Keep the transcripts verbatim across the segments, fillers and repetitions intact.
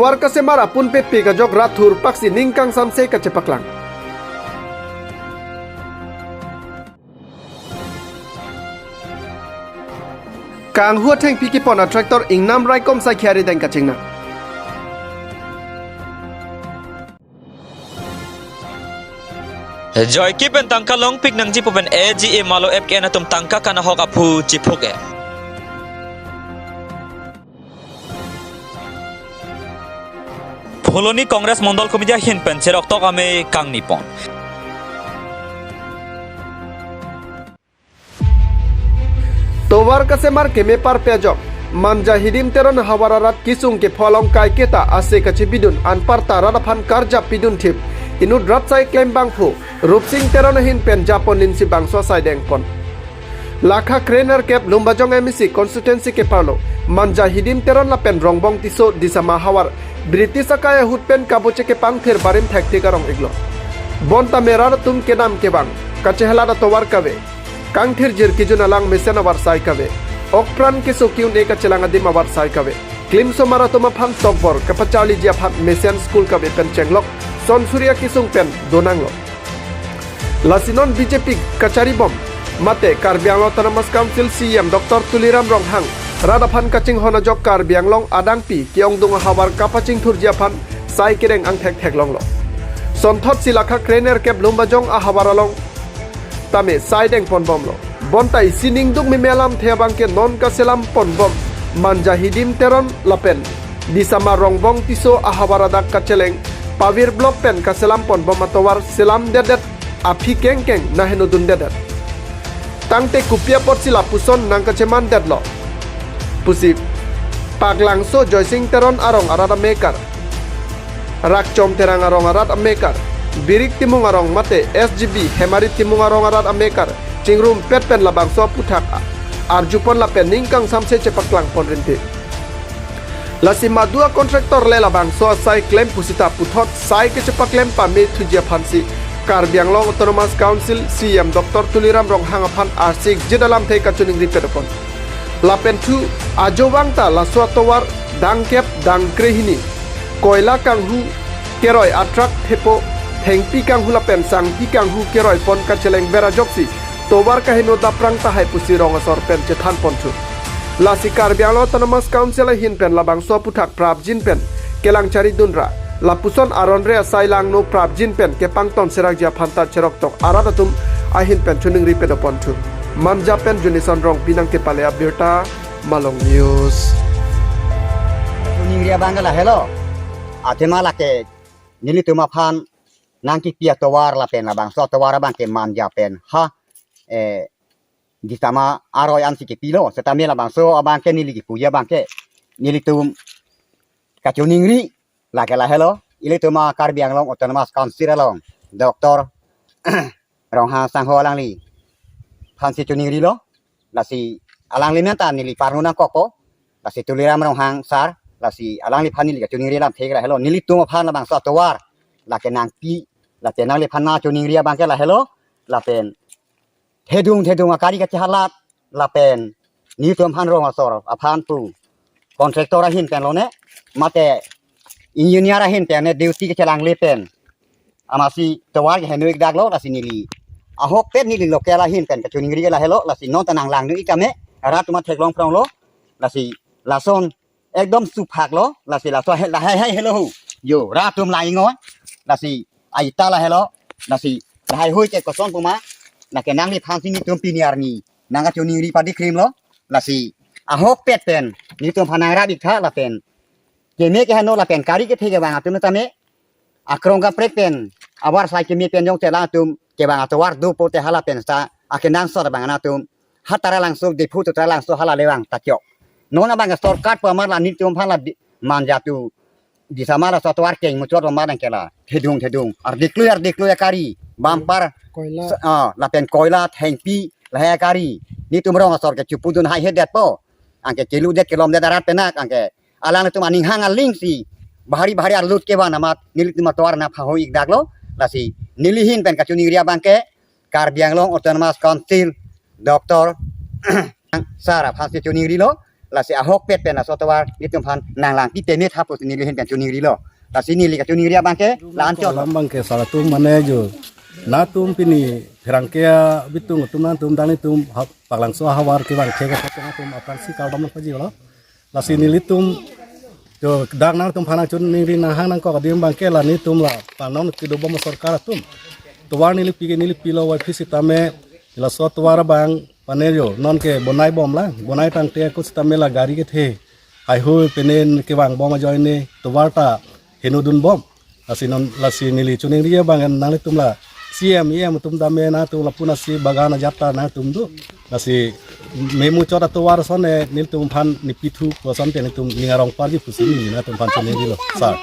Tovar kasemar apunpet pik ajok rat thur paksi ning kangsamse kachepaklang. Kanghu athengpi kepon a tractor ingnam raikom sai khiari deng kachingnang. Joyki pen tangka longpik nangji pu pen A G A malo F K N atum tangka kanahok aphu chiphuk-e. Phuloni Congress Mondol Committee ahin pen cheroktok amei kangni pon. Tovar kasemar keme parpe ajok Manja Hidim Teron ahavar arat kisung kepho along kaiketa ase kachibidun anparta rat aphan karjap pidun thip inut rat sai klem bangphu Rupsing Teron ahin pen japon linsi bangso asai dengpon. Lakha krenerkep Lumbajong M A C constituency keparlo Manja Hidim Teron lapen Rongbong Tisso Disama ahavar British akai ahut pen kaboche kepangthir barim thektik arong-iklo. Bonta me rat atum kedam kevang, kachehalat atovar kave, kangthirjir kijun alang mesen avar sai kave, okpran keso ki-un-e kachelang adim avar sai kave, klimsomar atum aphan tokbor kapacharliji aphan mesen school kave pen chenglok, son suri akisung pen donanglo. Lasi non B J P kacharibom mate Karbi Anglong Autonomous Council C E M Doctor Tuliram Ronghang rat aphan kachinghon ajok Karbi Anglong adangpi ke-ongdung ahavar kapachingthurji aphan sai kedeng angthek theklonglo. Sonthotsi lakha krenerkep Lumbajong ahavar along tame sai dengponbomlo. Bonta isi ningduk meme alamthe abangke non kaselamponbom Manja Hidim Teron lapen Disama Rongbong Tisso ahavar adak kacheleng Pavir Block pen kaselamponbom atovar selamdetdet aphi kengkeng naheno dundedet. Tangte kopi apotsi lapuson nangkachemandetlo pusi Paklangso Joysing Teron arong arat amekar, Rakchom Terang arong arat amekar, Birik Timung arong mate S G B Hemari Timung arong arat amekar chingrumpet pen labangso aputhak a-, arjupon lapen ning kangsamse chepaklangpon rinti. Lasi madu a contractor le labangso asai klem pusita puthot sai kechepaklem pame thuji aphansi Karbi Anglong Autonomous Council C E M Doctor Tuliram Ronghang aphan arsik jit alamthe kachoningri pedopon. Lapen thu ajovang ta laso atovar dangkep dangkre hini koila kanghu keroi atrak thepo thengpi kanghu lapen sangpi kanghu keroipon kachelengver ajoksi tovar kaheno daprang tahai pusi rong asor pen chethanponthu. Lasi Karbi Anglong Autonomous Council ahin pen labangso aputhak prapjin pen kelang charidunra lapuson aron re asai langno prapjin pen kepangton serakji aphanta cheroktok arat atum ahin pen choningri pedoponthu. Manja pen Junison Rongpi nangkepale abirta, Malong News. Choningri abang ke lahelo. Athema lake nelitum aphan nangkipi atovar lapen labangso atovar abangke Manja pen ha, eh, Disama aroi ansi kipilo. Setame labangso abangke neli kipuji abangke nelitum kachoningri lake lahelo. Ilitum a Karbi Anglong Autonomous Council along Doctor Ronghang sangho alangliphansi choningrilo. Lasi alangli menta neli parnu nangkokpo. Lasi Tuliram Ronghang sar, lasi alangliphan neli kachoningri alamthe lahelo. Nelitum aphan labangso atovar lake nangpi, lake nangliphan nangchoningri abangke lahelo. Lapen thedung thedung akari kachehalat lapen nelitum aphan rong asor aphan pu contractor ahin pen lone mate engineer ahin pen ne duty kachelangle pen amatsi tovar keheno-ik daklo. Lasi neli ahokpet neli local ahin pen kachoningri lahelo. Lasi non ta nanglangno-ik tame rat atum theklong phronglo. Lasi lason ekdom suphaklo. Lasi laso he lahai hai helo hu. Yo, rat atum laingo. Lasi aita lahelo. Lasi lahai hui ke koson puma. Lake nangliphansi nelitum pini arni nangkachoningri padikrimlo. Lasi ahokpet pen nelitum aphan nangrap-iktha lapen keme keheno lapen kari kethe kevang atum tame akrong kaprek pen abar sai keme pen jongte latum kevang atovar dopo te hala pen sa akenangsot abang anatum ha Taralangso, Diphu to Taralangso hala le vang ta chok. Non abang sorkar pu amat la nelitum aphan la di-, Manja to Disama laso atovar keng muchot pu amat nangke la thedung thedung ardiklui ardiklui akari bumper koila. Sa-, ah, lapen koila thengpi lahai akari nelitum rong asor ke chupudun haihedetpo. Anke keludet kelomdet arat penak anke alanglitum aning hang alingsi bahari bahari arlut kevan amat nelitum atovar nangphaho-ik daklo. Lasi neli ahin pen kachoningri abangke Karbi Anglong Autonomous Council Doctor sar aphansi choningrilo. Lasi ahokpet pen laso atovar nelitum aphan nanglang titene tha pusi neli ahin pen choningrilo. Lasi neli kachoningri abangke la-anchot. Alam abangke sar atum mane jo. Nangtum pini pherangke abitung atum nangtum dang nelitum ha-, Paklangso ahavar kevang thek atum aphrangsi kardom nangpajilo. Lasi nelitum jo dak nangtum aphan nangchoningri nanghang nangkok adim abangke la nelitum la panon kedobom sorkar atum. Tovar neli pi ke neli pilo wai phi sitame laso tovar abang panejo non ke bonai bomlang, bonai tangte ako sitame la gari kethe haihui penen kevang bom ajoine tovar ta henodun bom. Lasi non lasi neli choningri abang nanglitum la C M, E M atum dame nangtum lapu nasi bagan ajat ta nangtum do. Lasi memuchot atovar ason e nelitum aphan nepithu koson te nelitum ning arong parji pusi neli nangtum aphan choningrilo. Sar.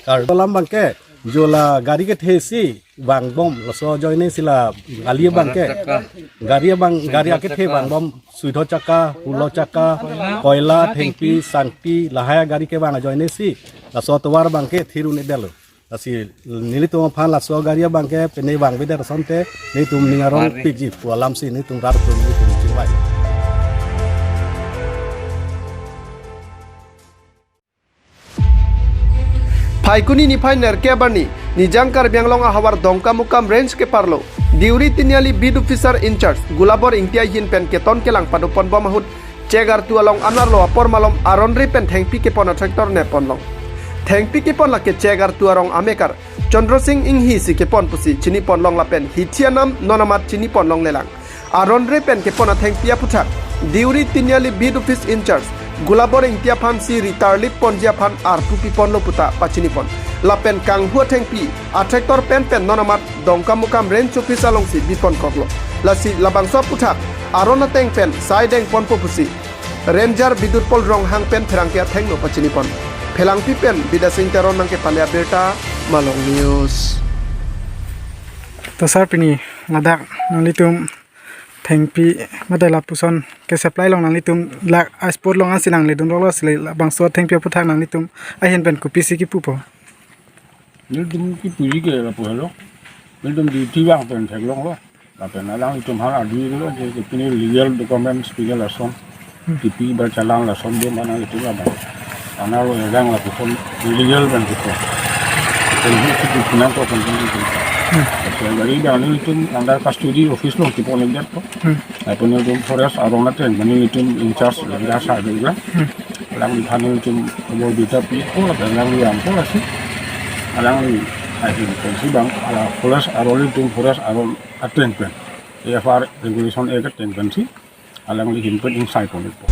Kardom abangke jo la gari kethe si vang bom laso ajoine si la ali abangke. Gari abang gari akethe vang bom suido chaka, hulo chaka, koila, thengpi, sangti, lahai agari kevang ajoine si laso atovar abangke thirun edelo. Lasi nelitum aphan laso gari abangke pene vangvedet asonte nelitum ning arong pikji pu alamsi nelitum rat atum nelitum chingvai. Phaikuni niphai nerkep arni, Nijang Karbi Anglong ahavar Dongkamukam Range keparlo, Deuri Tiniali Beat Officer in charge Gulabor Ingti ahin pen keton kelang padoponbom ahut, Chegartu along anerlo apor malom aron re pen thengpi kepon a-tractor neponlong. Thengpi kepon lake Chegartu arong amekar Chandra Sing Inghi si kepon pusi chiniponlong lapen hithi anam non amat chiniponlonglelang. Aron re pen kepon athengpi aputhak, Deuri Tiniali Beat Office in charge Gulabor Ingti aphansi ritarlip ponji aphan arpu piponlo puta pachinipon. Lapen kanghu athengpi a-tractor pen pen non amat Dongkamukam Range Office alongsi biponkoklo. Lasi labangso aputhak aron ateng pen sai dengponpo pusi Ranger Bidutpol Ronghang pen pherangke athengno pachinipon. Phelangpi pen Bidya Sing Teron nangkepale abirta, Malong News. To sar, pini ladak nanglitum thengpi mate lapuson ke-supply long nanglitum la a-spot along ansi nangledunlo, lasi labangso thengpi aputhak nanglitum ahin pen kopisi kipupo? Nelitum kipuji ke lapu helo. Nelitum duty vang pen theklonglo. Lapen alanglitum aphan arjudunlo je pini legal documents pini lason. Hmm. T P ba challan lason do mana itu lah bang. Karena lo yang lapuson illegal kan gitu. Dan itu di pinang kok kan gitu. Hmm. Jadi dari nelitum under custody office lo kepon lagi to. Hmm. Lapen nelitum forest aron ateng, nelitum in charge yang biasa aja. Hmm. Alangliphan nelitum bor bita pipo, lapen alangli vangpo lasi. Alangli ahin pensi bang, ala forest aron nelitum forest aron ateng pen. A F R Regulation Act ateng pensi alangli ahin pen ingsai ponpo.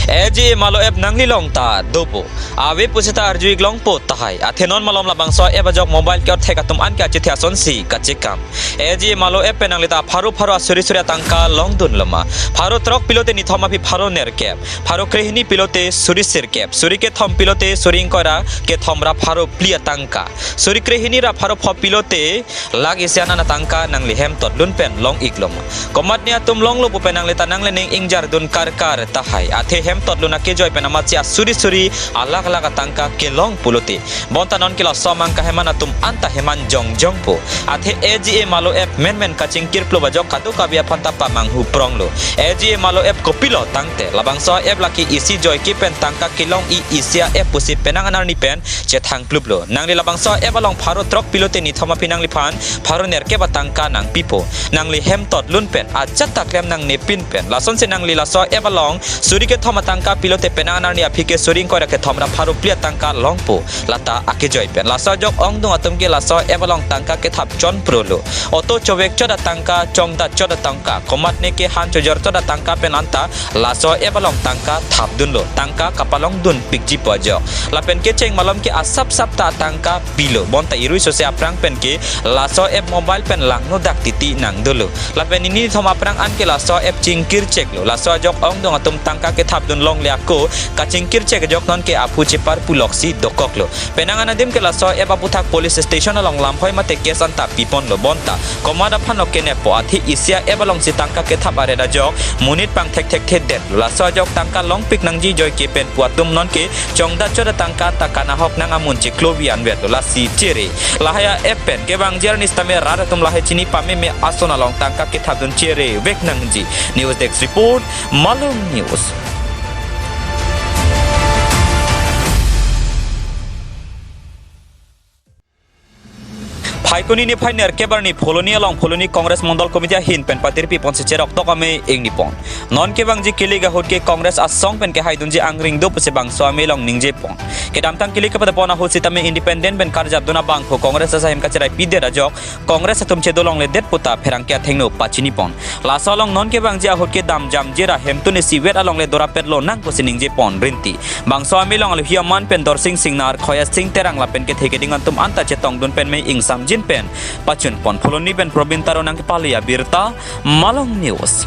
A G A Malo app nanglilong ta dopo. Ave pusita arju-iklongpo tahai. Athe non malom labangso app ajok mobile ke-orthek atum an ke achithi asonsi kachekam. A G A Malo app pen nanglita pharo pharo asuri suri atangka longdunloma. Pharo throk pilote nithom aphi pharo nerkep. Pharo krehini pilote suri sirkep. Suri kethom pilote suri ingkoi ra kethom ra pharo phli atangka. Suri krehini ra pharo pho pilote lakh isi anan atangka nangli hemtotlun pen long-ikloma. Komatne atum longlo pu pen nanglita nanglining ingjardun karkar tahai. Athe hemtotlun akejoi pen amatsi asuri suri alakh lakh atangka kelong pulote. Bonta non ke laso amangka heman atum anta heman jongjongpo. Athe A G A Malo app menmen kachingkirplo ba ajok kadokave aphan ta pamanghu pronglo. A G A Malo app kopilo tangte labangso app lake isi joike pen tangka kelong-i isi a-app pusi penang anerni pen chethangkluplo. Nangli labangso app along pharo throk pilote nithom aphi nangliphan pharo nerkep atangka nangpipo. Nangli hemtotlun pen ajat ta klem nangnepin pen. Lasonsi nangli laso app along suri kethom atangka pilote penang anerni aphi ke suri ingkoi ra kethom ra pharo phli atangka longpo. Lata akejoi pen. Laso ajok ongdung atum ke laso app along tangka kethap chonprolo. Auto chovek chot atangka, chongda chot atangka, komatne ke han chojor chot atangka pen anta laso app along tangka thapdunlo, tangka kapalongdun pikjipo ajok. Lapen kecheng malom ke asap sap ta tangka pilo, bonta irui sose aphrang pen ke laso app mobile pen langno dak titi nangdolo. Lapen nini nithom aphrang an ke laso app chingkir cheklo, laso ajok ongdung atum tangka kethapdun long le ako kachingkir chek ajok nonke aphu chepar puloksi dokoklo. Penang anadim ke laso app aputhak police station along lamhoi mate case anta piponlo bonta komat aphan lo kenepo athi isi a-app alongsi tangka kethap aret ajok monit pangthekthekthe detlo. Laso ajok tangka longpik nangji joike pen pu atum nonke chongdat chot atangka ta kanahok nang amun chiklovi anvetlo lasi chere. Lahai a-app pen kevangji arni sitame rat atum lahai chini pameme ason along tangka kethapdun cherevek nangji. News Desk Report, Malong News. Phaikuni niphai nerkep arni Phuloni along Phuloni Congress Mondol Committee ahin pen patirpi ponsi cheroktok amei ingni pon. Non kevangji kilik ahut ke Congress asong pen kehaidunji angring do pusi bangso amei along ningjepon. Kedamtang kilik kepadapon ahut sitame independent pen karjapdun abangphu Congress asai hem kacherai pidet ajok Congress atum chedo longledet puta pherangke athengno pachinipon. Laso along non kevangji ahut kedam jamji ra hemtun isivet alongle dorapetlo nang pusi ningjepon rinti. Bangso amei along alohi aman pen Dorsing Singnar, Khoya Sing Terang lapen kethe keding atum anta chetongdun pen mei ingsamjin pen pachunpon. Phuloni pen Probin Taro nangkepali abirta, Malong News.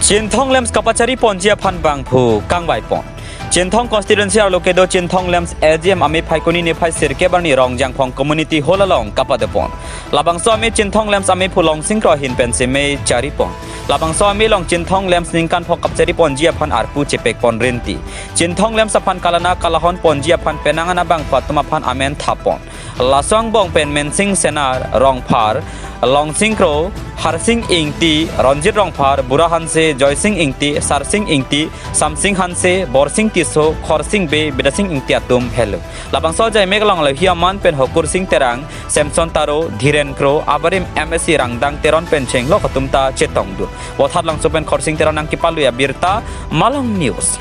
Chinthong LAMPS kapachari ponji aphan bangphu kangvaipon. Chinthong constituency arlo kedo Chinthong LAMPS A G M amei Phaikuni niphai sirkep arni Rongjangphong Community Hall along kapadopon. Labangso amei Chinthong LAMPS ameiphu Longsing Kro ahin pensi mei charipon. Labangso amei along Chinthong LAMPS ningkan phok kapachari ponji aphan arpu chepekpon rinti. Chinthong LAMPS aphan kalana kalahon ponji aphan penang an abangphu atum aphan amen thapon. Laso angbong pen Mensing Senar, Rongphar, Longsing Kro, Harsing Ingti, Ronjit Rongphar, Bura Hanse, Joysing Ingti, Sarsing Ingti, Samsing Hanse, Borsing Tisso, Khorsing Bey, Bidasing Ingti atum helo. Labangso ajai mek along alohi aman pen Hokur Sing Terang, Samson Taro, Dhiren Kro, abarim M A C Rangdang Teron pen chenglok atum ta chetongdun. Vothatlangso pen Khorsing Teron nangkepali abirta, Malong News.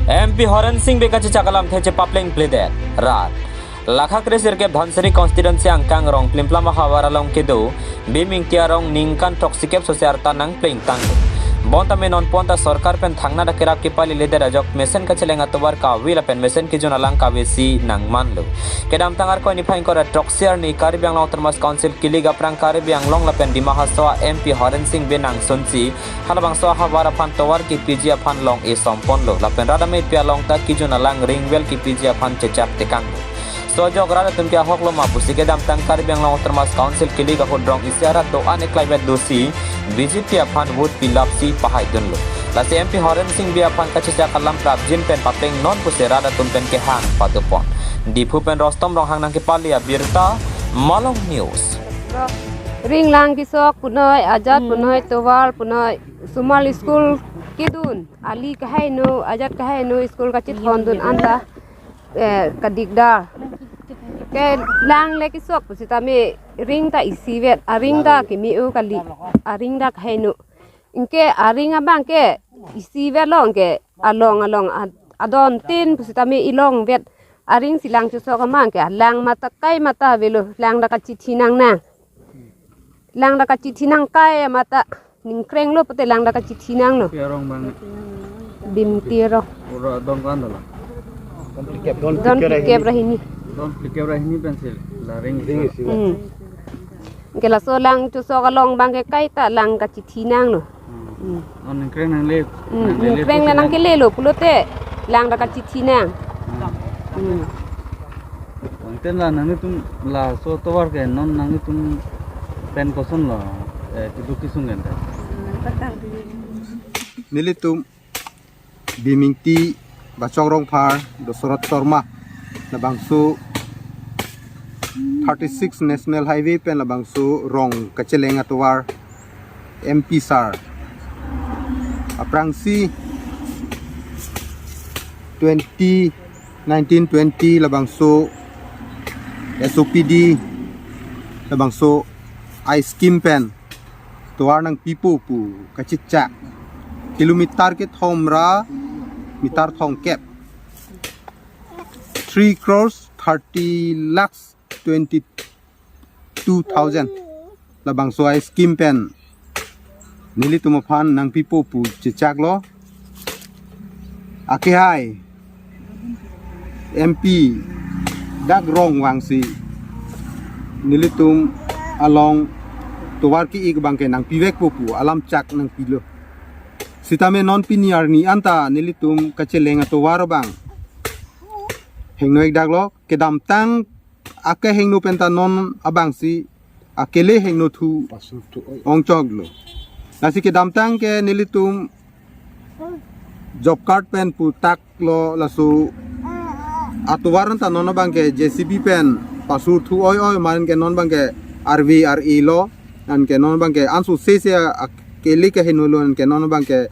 M P Horen Sing Bey kachechak alamthe chepaplengpledet rat. Lakha kre sirkep Dhansiri constituency angkang Rongplimplam ahavar along kedo Bhim Ingti arong ningkan throksikep sose arta nangplengtang. Bonta me non ponta sorkar pen thangnat akerap kepaliledet ajok mesen kacheleng atovar kave lapen mesen kejun alang kavesi nangmanlo. Kedamtang Arkoi niphai ingkoi ra throksi arni Karbi Anglong Autonomous Council kilik aphrang Karbi Anglong lapen Dima Hasao M P Horen Sing Bey nangsunsi halabangso ahavar aphan tovar kepiji aphan long-e somponlo. Lapen rat amepi along ta kejun alang ringvel kepiji aphan chechak tekanglo. Sojok rat atum ke ahok loma pusi kedamtang Karbi Anglong Autonomous Council kilik ahut rong isi arat do-an eklaivet dosi B J P aphan vote pilapsi pahaidunlo. Lasi M P Horen Sing Bey aphan kachechak alam prapjin pen papleng non pusi rat atum pen kehang padopon. Diphu pen Rostom Ronghang nangkepali abirta, Malong News. Ringlang kesok punoi, ajat punoi, tovar punoi, osomar school kedun, ali kahaino, ajat kahaino, school kachethondun anta, eh, kadikdar. Kelang le kesok pusitame ring ta isivet, aring ta kimi-o kali, aring ta kahaino. Anke aring abang ke isivet lo anke along along ad-, adon tin pusitame ilongvet aring si lang chosok amang ke alang mata kai mata avelo lang ta kachithi nangnang. Lang ta kachithi nang kai mata ningkrenglo pute lang ta kachithi nanglo. Pi arong bang? Bhim Ingti arong. Ura don kan dala. Don phlikep ra hini. Don phlikep ra hini pensi la ring isi. Hmm. Anke laso lang chosok along abang ke kaita lang kachithi nanglo. Hmm. Hmm. Non ningkreng nangle, hmm, nangle ningkreng le nangkelelo pulote lang ta kachithi nang. Hmm. Hmm. Bangten la nanglitum laso tovar ke non nanglitum pen kosonlo, eh, keduk kesung kan ta. Nelitum Bhim Ingti, Bachok Rongphar, Dasarath Sharma, labangso thirty-six National Highway pen labangso rong kacheleng atovar M P sir aphrangsi twenty nineteen twenty labangso S O P D labangso a-scheme pen tovar nangpipo pu kachechak kilometer kethom ra meter thomkep, three crores thirty lakhs twenty-two thousand labangso a-scheme pen nelitum aphan nangpipo pu chechaklo. Akehai M P dak rong vangsi nelitum along tovar ke-ik abangke nangpivekpo pu alam chak nangpilo. Sitame non pini arni anta nelitum kacheleng atovar abang hingno ikdaklo, kedamtang akehingno penta non abangsi akele hingno thu pasur thu oi ongchoklo. Lasi kedamtang ke nelitum job card pen pu taklo, laso atovar anta non abangke J C B pen pasur thu oi oi, mane ke non abangke arve ar-e lo, anke non abangke ansose se akele kehingno lo, anke non abangke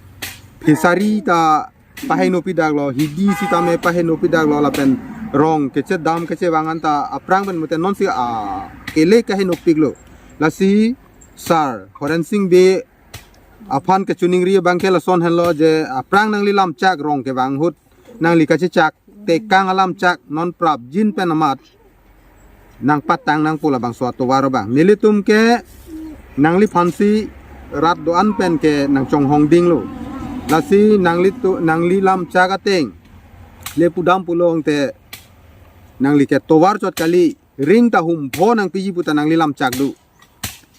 fishery ta pahingno pidaklo, hidi sitame pahingno pidaklo, lapen rong kechedam kechevang anta aphrang pen mute nonsi akele kehingno piklo. Lasi sir Horensing Bey aphan kachiningri abangke lason henlo je aphrang nangli lamchak rong kevang ahut nangli kachechak tekang alam chak non prapjin pen amat nangpatang nangpo labangso atovar abang. Nelitum ke nangliphansi rat do-an pen ke nangchonghong dinglo. Lasi nanglitum, nangli lamchak ateng le pudam pulo tangte nangli ke tovar chot kali, ring ta humpho nangpiji puta nangli lamchak do.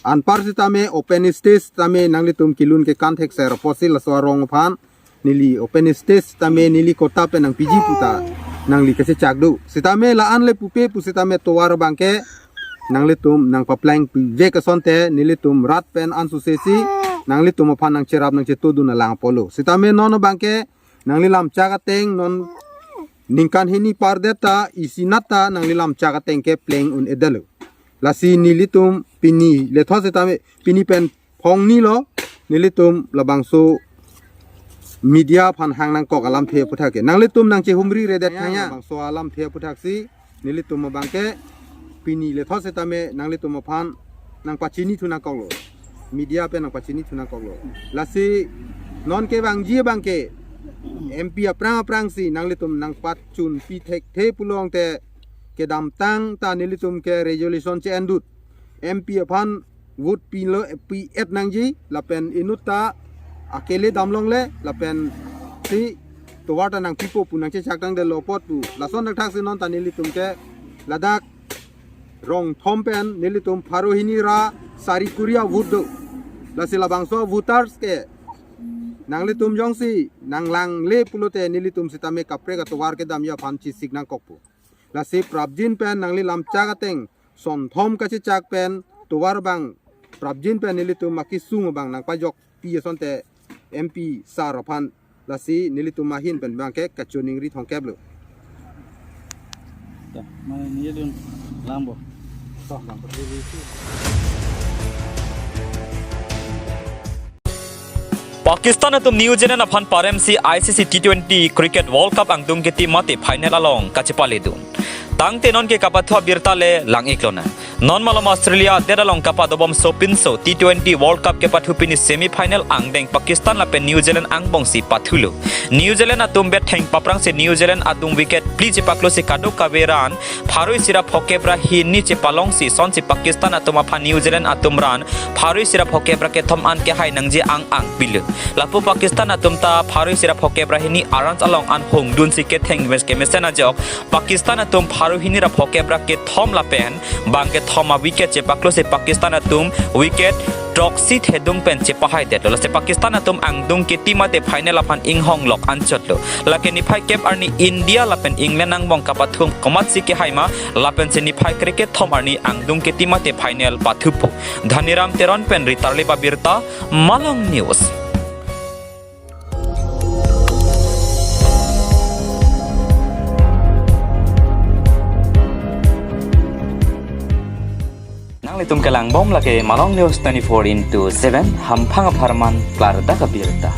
Anpar sitame open stage tame nanglitum kelun kekan thekser apotsi laso arong aphan neli open stage tame neli kota pen nangpiji puta nangli kachechak do. Sitame la-an le pupe pu sitame tovar abangke nanglitum nangpapleng pivek asonte nelitum rat pen ansose si nanglitum aphan nangcherap nangchetodun alang apotlo. Sitame non abangke nangli lamchak ateng non ningkan hini pardet ta isinat ta nangli lamchak ateng ke pleng un-edetlo. Lasi nelitum pini lethot sitame pini pen phongnilo, nelitum labangso media aphan hang nangkok alamthe aputhak ke. Nanglitum nangchehumri redet thangya. Labangso alamthe aputhak si nelitum abangke pini lethot sitame nanglitum aphan nangpachini thu nangkoklo. Media pen nangpachini thu nangkoklo. Lasi non kevangji abangke M P aphrang aphrangsi nanglitum nangpachunpi thekthe pulo tangte kedamtang ta nelitum ke resolution che-endut. M P aphan vote pilo, pi-et nangji, lapen inut ta akele damlongle, lapensi tovar ta nangpipo pu nangchechak tangdetlo apot pu. Lason thakthak si non ta nelitum ke ladak rong thom pen nelitum pharo hini ra sari kuri a-vote do. Lasi labangso voters ke nanglitum jongsi nanglangle pulote nelitum sitame kaprek atovar kedamji aphan chesik nangkokpo. Lasi prapjin pen nangli lamchak ateng sonthom kachechak pen tovar abang prapjin pen nelitum akesung abang nangpajokpi asonte M P sir aphan lasi nelitum ahin pen abangke kachiningri thongkeplo. Ya, mane ni dun langbo. Toh, langbo. Pakistan atum New Zealand aphan paremsi I C C T twenty Cricket World Cup angdung keti mate final along kachepaledun. Tangte non ke kapathu abirta le lang-iklonang. Non malom Australia adet along kapadobom sopinso T twenty World Cup kepathu pini semi final angdeng Pakistan lapen New Zealand angbongsi pathulo. New Zealand atum bat thengpaprangsi New Zealand atum wicket phli chepaklosi kadokave run pharo isi ra phokep ra hini chepalongsi sonsi Pakistan atum aphan New Zealand atum run pharo isi ra phokep ra kethom an kehai nangji ang-ang pilo. Lapu Pakistan atum ta pharo isi ra phokep ra hini a-runs along an hongdunsi ketheng mes kemesen ajok Pakistan atum pharo hini ra phokep ra kethom lapen bang kethom a-wicket chepaklosi Pakistan atum wicket throksi thedung pen chepahaidetlo. Lasi Pakistan atum angdung keti mate final aphan inghonglok anchotlo. Lake niphai kep arni India lapen England angbong kapathum komatsi kehai ma, lapensi niphai krekethom arni angdung keti mate final pathupo. Dhaniram Teron pen Ritarlip abirta, Malong News. Nanglitum kelangbom lake Malong News twenty-four into seven, hamphang apharman klardak abirta.